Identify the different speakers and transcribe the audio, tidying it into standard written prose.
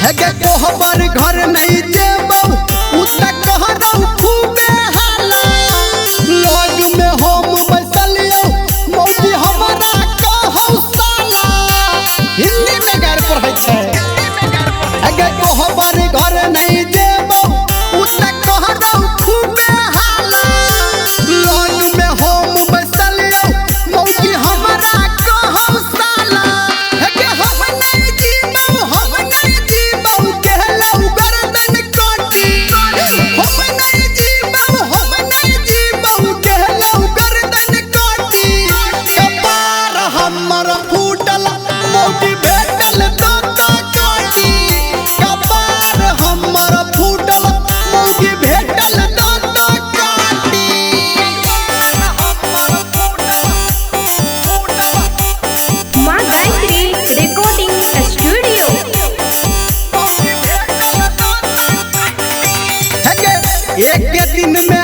Speaker 1: हेगे कोहबर घर नहीं जेबौ उ त कहरौ खूबे हाला। लग में हम बैसलियौ मौगी हमरा कहौ साला। हिंदी में गार पढ़ै छै। हेगे कोहबर घर नहीं जेबौ उ त कहरौ खूबे हाला। लग में हम बैसलियौ मौगी हमरा कहौ साला। हेगे हम नहीं जीबौ हम नहीं जीबौ कहलौ गर्दन काटी। हम नहीं जीबौ हम नहीं जीबौ कहलौ गर्दन काटी। कपार हमर फूटल मौगी भेटल दाँत काटी। कपार हमर फूटल मौगी भेटल दाँत काटी।
Speaker 2: माँ गायत्री रिकॉर्डिंग स्टूडियो।
Speaker 1: हेगे एक दिन में